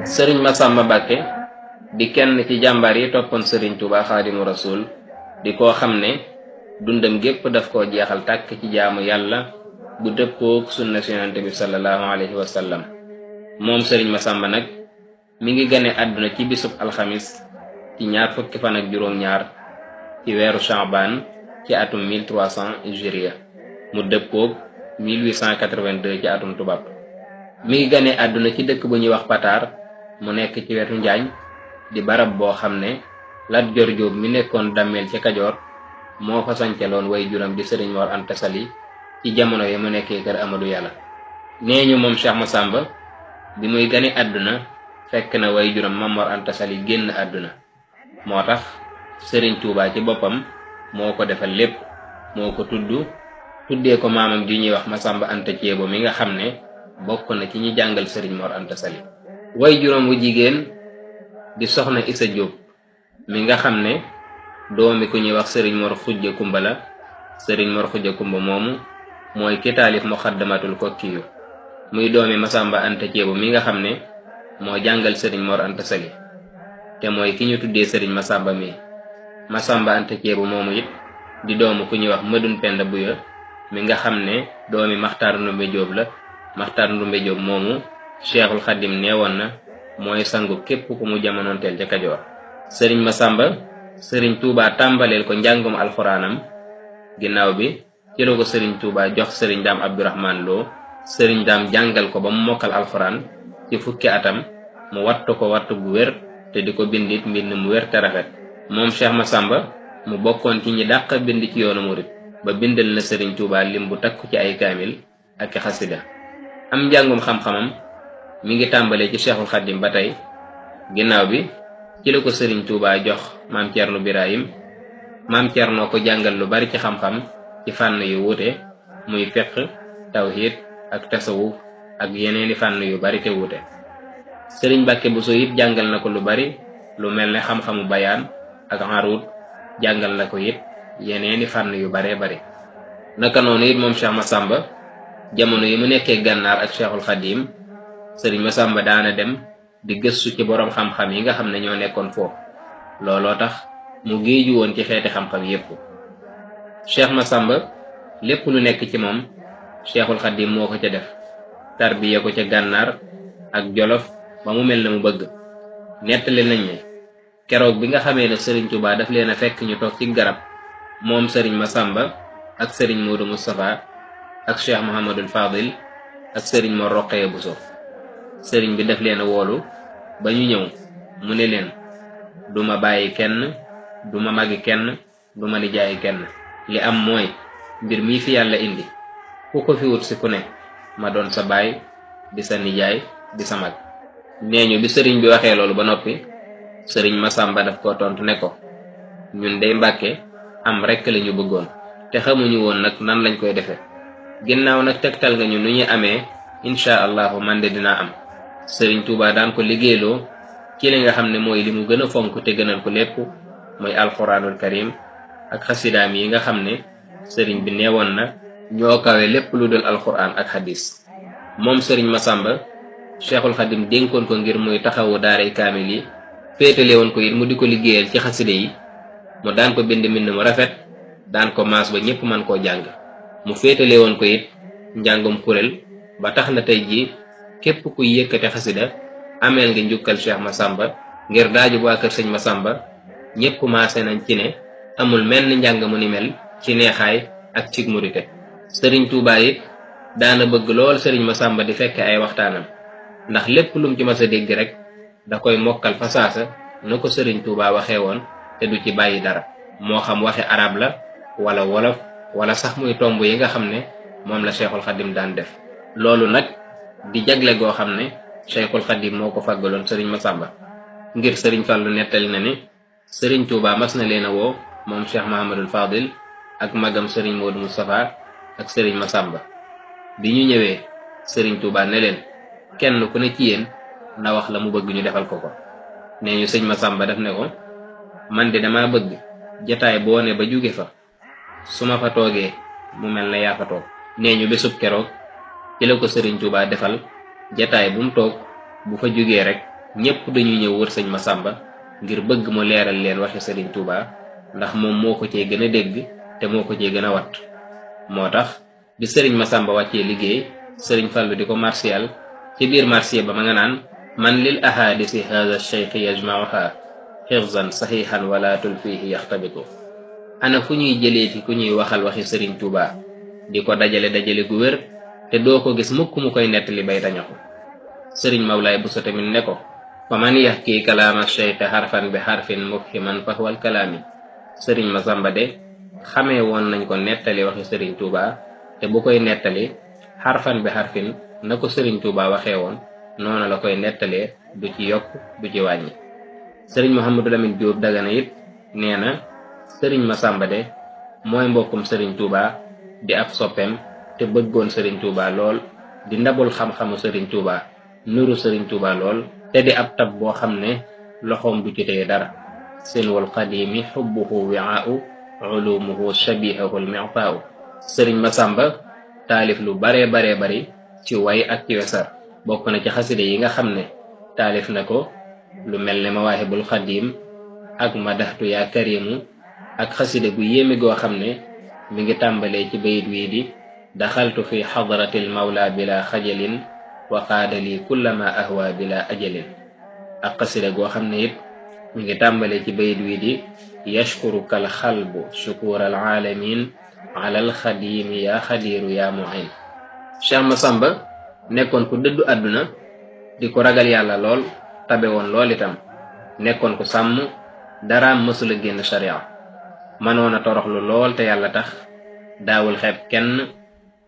sëriñ Masamba Mbàkke di kenn ci jàmbaar yi toppoon sëriñ Tuuba Xaadimu Rasuul di koo xam ne dundam gépp daf koo jeexal tàkk ci jaamu yàlla bu dëppook sunna si Yonent bi sallallahu alayhi wa sallam. moom sëriñ Masamba nag mi ngi gane àdduna ci bisub alxamis ci ñaar fukki fan ak juróom-ñaar ci weeru Sha'ban ci atum 1300 hijriya mu dëppook 1882 ci atum tubaab. mi ngi gane àdduna ci dëkk bu ñuy wax Pataar mu nekk ci wetu Njaañ di barab boo xam ne Lat Joor Jóob mi nekkoon dammeel ci Kajoor moo fa sanceloon way juram di sëriñ Mor Anta Sali ci jamono yi mu nekkee kër Amadou Yàlla. nee ñu moom Cheikh Masamba bi muy gane àdduna fekk na way juram Mam Mor Anta Sali génn àdduna moo tax sëriñ Tuubaa ci boppam moo ko defal lépp moo ko tuddee ko maamam di ñuy wax Masamba Anta Ceebo mi nga xam ne bokk na ci ñi jàngal sëriñ Mor Anta Sali. way juróom wu jigéen di soxna Isa Jóob mi nga xam ne doomi ku ñuy wax sëriñ Mor Xujja Kumba la. sëriñ Mor Xujja Kumba moomu mooy ki taalif Muxaddamatul Kokkiyu muy doomi Masamba Anta Ceebo mi nga xam ne moo jàngal sëriñ Mor Anta Sali te mooy ki ñu tuddee sëriñ Masamba mi. Masamba Anta Ceebo moomu it di doomu ku ñuy wax Mëdun Penda Buya mi nga xam ne doomi Maxtaar Ndumbe Jóob la. Maxtaar Ndumbe Jóob moomu Cheikhul Xadim neewoon na mooy sangu képp ku mu jamonoonteel ca Kajoor. sëriñ Masamba sëriñ Tuubaa tàmbaleel ko njàngum alxuraanam ginnaaw bi ci la ko sëriñ Tuubaa jox sëriñ Daam Abdurahmaan Lo. sëriñ Daam jàngal ko ba mu mokkal alxuraan ci fukki atam mu wattu ko wattu gu wér te di ko bindit mbind mu wér te rafet. moom Cheikh Masamba mu bokkoon ci ñi dàq bind ci yoonu murit ba bindal na sëriñ Tuubaa lim bu takku ci ay kaamil ak i xasida. am njàngum xam-xamam mi ngi tàmbalee ci Cheikhul Xadim ba tey ginnaaw bi ci la ko sëriñ Tuubaa jox maam Cerno Birahim. maam Cerno ko jàngal lu bari ci xam-xam ci fànn yu wuute muy fiqh tawhid ak tasawuf ak yeneeni fànn yu bari te wuute. sëriñ Mbàkke Buso it jàngal na ko lu bari lu mel ne xam-xamu bayaan ak arud jàngal na ko it yeneeni fànn yu baree bari. naka noonu it moom Cheikh Masamba jamono yi mu nekkee gànnaar ak Cheikhul Xadim sëriñ Masamba daana dem di gëstu ci boroom xam-xam yi nga xam ne ñoo nekkoon foofu looloo tax mu géeju woon ci xeeti xam-xam yépp. Cheikh Masamba lépp lu nekk ci moom Cheikhul Xadim moo ko ca def tarbiya ko ca gànnaar ak jolof ba mu mel na mu bëgg. nettali nañ ne keroog bi nga xamee ne sëriñ Tuubaa daf leen a fekk ñu toog ci garab moom sëriñ Masamba ak sëriñ Moodu Mustafa ak Cheikh Muhammadul Fadil ak sëriñ Mor Roqaya Buso. sëriñ bi daf leen a woolu ba ñu ñëw mu ne leen duma bàyyi kenn duma magi kenn duma nijaayi kenn. li am mooy mbir mii fi yàlla indi ku ko fi wut si ku ne ma doon sa baay di sa nijaay di sa mag. nee ñu bi sëriñ bi waxee loolu ba noppi sëriñ Masamba daf ko tontu ne ko ñun dey Mbàkke am rekk lañu bëggoon te xamuñu woon nag nan lañ koy defee ginnaaw nag tegtal nga ñu nu ñuy amee incha allahu man de dinaa am. sëriñ Tuubaa daan ko liggéeyloo ci li nga xam ne mooy li mu gën a fonk te gënal ko lépp mooy alxuraanul karim ak xasidaam yi nga xam ne sëriñ bi neewoon na ñoo kawe lépp lu dul alxuraan ak xadis. moom sëriñ Masamba Cheikhul Xadim dénkoon ko ngir muy taxawu daaray kaamil yi féetale woon ko it mu di ko liggéeyal ci xasida yi mu daan ko bind mbind mu rafet daan ko maas ba ñépp mën koo jàng. mu féetale woon ko it njàngum kuréel ba tax na tey jii képp kuy yëkkate xasida ameel nga njukkal Cheikh Masamba ngir daaju waa kër sëñ Masamba ñépp maase nañ ci ne amul menn njàng mu ni mel ci neexaay ak cig murite. sëriñ Tuubaa it daana bëgg lool sëriñ Masamba di fekke ay waxtaanam ndax lépp lum ci mas a dégg rek da koy mokkal fa saasa na ko sëriñ Tuubaa waxee woon te du ci bàyyi dara moo xam waxe arab la wala wolof wala sax muy tomb yi nga xam ne moom la Cheikhul Xadim daan def. loolu nag di jagle goo xam ne Cheikhul Xadim moo ko faggaloon sëriñ Masamba ngir sëriñ Fallu nettali na ni sëriñ Tuubaa mas na leen a woo moom Cheikh Mahamadul Fadil ak magam sëriñ Moodu Mustafa ak sëriñ Masamba. bi ñu ñëwee sëriñ Tuubaa ne leen kenn ku ne ci yéen na wax la mu bëgg ñu defal ko ko. nee ñu sëñ Masamba daf ne ko man de dama bëgg jataay boo ne ba jóge fa su ma fa toogee mu mel ne yaa fa toog. nee ñu bésub keroog ci la ko sëriñ Tuubaa defal jataay bu mu toog bu fa jógee rek ñépp dañuy ñëw wër sëñ Masamba ngir bëgg mu leeral leen waxi sëriñ Tuubaa ndax moom moo ko cee gën a dégg te moo ko cee gën a wat. moo tax bi sëriñ Masamba wàccee liggéey sëriñ Fallu di ko marsiyal ci biir marsiya ba ma nga naan man lil ahadisi hadha cheikh yajmauha xifzan saxihan wala tulfihi yaxtabiku. ana fu ñuy jëleeti ku ñuy waxal waxi sëriñ Tuubaa di ko dajale gu wér te doo ko gis mukk mu koy nettali bay tañaxu. sëriñ Mawlaay Buso tamit ne ko fa man yaxki kalaama cheikh xarfan bi xarfin mufhiman fa huwal kalaami. sëriñ Masamba de xamee woon nañ ko nettali waxi sëriñ Tuubaa te bu koy nettali xarfan bi xarfin na ko sëriñ Tuubaa waxee woon noonu la koy nettalee du ci yokk du ci wàññi. sëriñ Mouhamadou Lamine Diop Dagana it nee na sëriñ Masamba de mooy mbokkum sëriñ Tuubaa di ab soppeem te bëggoon sëriñ Tuubaa lool di ndabul xam-xamu sëriñ Tuubaa nuru sëriñ Tuubaa lool te di ab tab boo xam ne loxoom du ci téye dara. sinwul qadimi xubbuhu wiaau ulumuhu shabihahu lmi'taau. sëriñ Masamba taalif lu baree bari ci way ak ci wesar. bokk na ci xaside yi nga xam ne taalif na ko lu mel ne mawaahibul xadim ak madaxtu yaa karimu ak xaside gu yéeme goo xam ne mi ngi tàmbalee ci bayit wii di daxaltu fi xadratil mawla bila xajalin wa qaadali kullama ahwa bila ajalin. ak xaside goo xam ne it mi ngi tàmbalee ci bayit wii di yashkuruka al xalbu shukural alamin alal xadimi yaa xadiru yaa muin. Cheikh Masamba nekkoon ku dëddu àdduna di ko ragal yàlla lool tabe woon lool itam nekkoon ku sàmm daraam mësula génn sharia mënoon a toroxlu lool te yàlla tax daawul xeeb kenn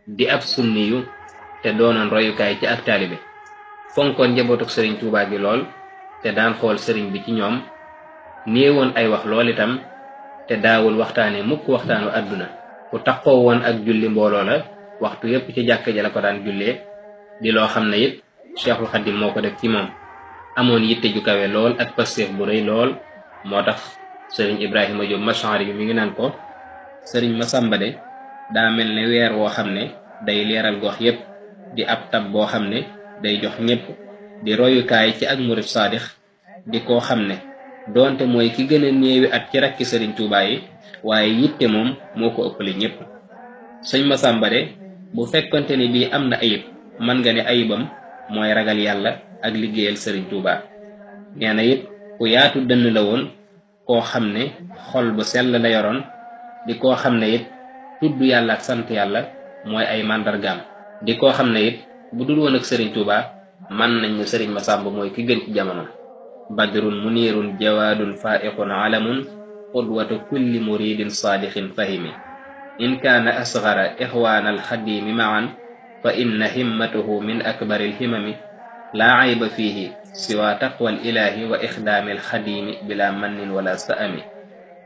di ab sunniyu te doonoon royukaay ci ak taalibe fonkoon njabootuk sëriñ Tuubaa gi lool te daan xool sëriñ bi ci ñoom néewoon ay wax lool itam te daawul waxtaane mukk waxtaanu àdduna ku taxoo woon ak julli mbooloo la waxtu yépp ci jàkk ja la ko daan jullee di loo xam ne it Cheikhul Xadim moo ko def ci moom. amoon yitte ju kawe lool ak pastéef bu rëy lool moo tax sëriñ Ibrahima Diop Machari bi mi ngi naan ko sëriñ Masamba de daa mel ne weer woo xam ne day leeral gox yépp di ab tab boo xam ne day jox ñépp di royukaay ci ak murid saadix di koo xam ne doonte mooy ki gën a néewi at ci rakki sëriñ Tuubaa yi waaye yitte moom moo ko ëppale ñépp. sëñ Masamba de bu fekkonte ni bii am na ayib man nga ne ayibam mooy ragal yàlla ak liggéeyal sëriñ Tuubaa. nee na it ku yaatu dënn la woon koo xam ne xol bu sell la yoroon di koo xam ne it tudd yàlla ak sant yàlla mooy ay màndargaam di koo xam ne it bu dul woon ak sëriñ Tuubaa man nañ ne sëriñ Masamba mooy ki gën ci jamono. badrun munirun jawaadun faiqun alamun qudwatu kulli muridin saadixin fahimi in kaana asgara ixwaana alxadimi maan fa inna himmatuhu min akbari alhimami laa ayba fiihi siwa taqwa alilahi wa ixdaami alxadimi bila mannin wala sa'ami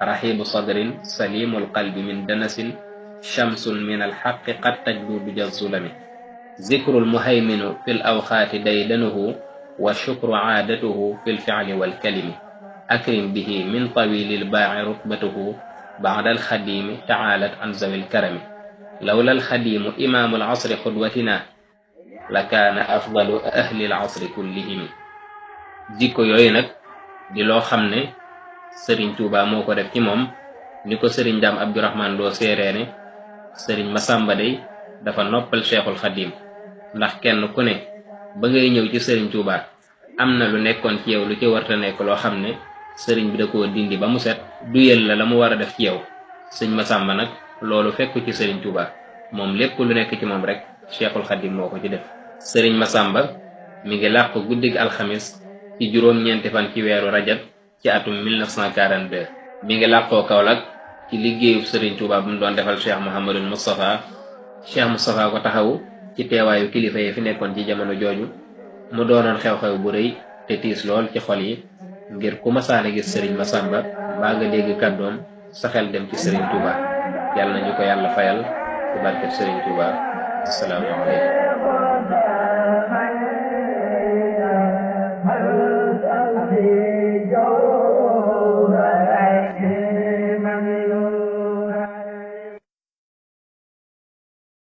raxibu sadrin salimu alqalbi min danasin shamsun min alxaqi qad tajdu bijazulami zikru almuhayminu fi alawxaati daydanuhu wa shukru caadatuhu fi alficli walkalimi akrim bihi min tawili albaaci rutbatuhu بعد الخديم تعالت عن ذوي الكرم لولا الخديم إمام العصر قدوتنا لكان أفضل أهل العصر كلهم. jikko yooyu nag di loo xam ne sëriñ Tuubaa moo ko def ci moom ni ko sëriñ Daam Abdurahmaan Lo séeree ne sëriñ Masamba day dafa noppal Cheikhul Xadim ndax kenn ku ne ba ngay ñëw ci sëriñ Tuubaa am na lu nekkoon ci yow lu ci warta nekk loo xam ne sëriñ bi da koo dindi ba mu set duyel la mu war a def ci yow. sëñ Masamba nag loolu fekku ci sëriñ Tuubaa moom lépp lu nekk ci moom rek Cheikhul Xadim moo ko ci def. sëriñ Masamba mi ngi làq guddig alxamis ci juróom-ñeenti fan ci weeru rajab ci atum 1942 mi ngi làqoo Kaolack ci liggéeyu sëriñ Tuubaa bu mu doon defal Cheikh Mouhamadul Moustapha. Cheikh Moustapha ko taxawu ci teewaayu kilifa yi fi nekkoon ci jamono jooju mu doonoon xew-xew bu rëy te tiis lool ci xol yi ngir ku masaana gis sëriñ Masamba mbaa nga dégg kàddoom sa xel dem ci sëriñ Tuubaa. yàlla nañu ko yàlla fayal ci barkeb sëriñ Tuubaa. assalaamu aleykum. العالمين